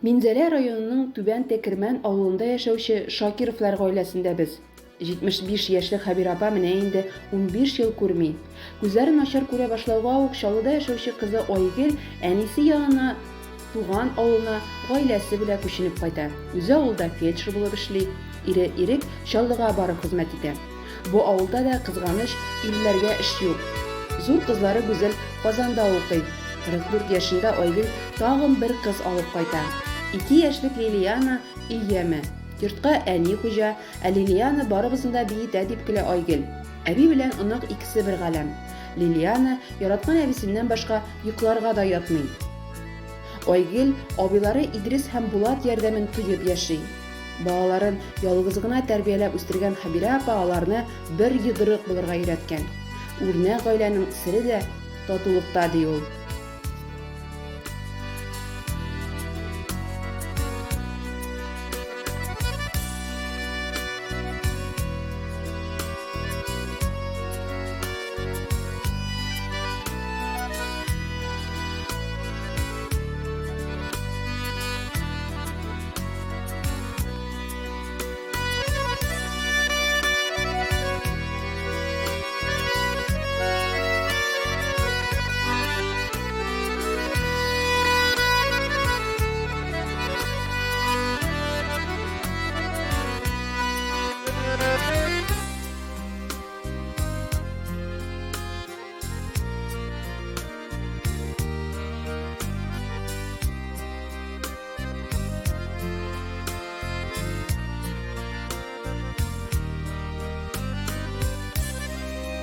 Минзәлә районының Түбән Тәкермән авылында яшәүче Шакировлар гаиләсендә без. 75 яшьлек Хәбирә апа менә инде 15 ел күрми. Күзләре начар күрә башлауга ук Чаллыда яшәүче кызы Айгөл әнисе янына туган авылына гаиләсе белән күченеп кайта. Үзе авылда фельдшер булып эшли. Ире Ирек Чаллыга барып хезмәт итә. Бу авылда да, кызганыч, ирләргә эш юк. Зур кызлары Гүзәл Казанда укый. 44 яшендә Айгөл тагын бер кыз алып кайта. Ике яшьлек Лилиана өй яме. Йортка әни хуҗа, ә Лилиана барыбызны да биетә, дип көлә Айгөл. Әби белән онык икесе бер галәм. Лилиана яраткан әбисеннән башка йокларга да ятмый. Айгөл абыйлары Идрис һәм Булат ярдәмен тоеп яши. Балаларын ялгыз гына тәрбияләп үстергән Хәбирә апа аларны бер йодрык булырга өйрәткән. Үрнәк гаиләнең сере дә татулыкта, ди ул.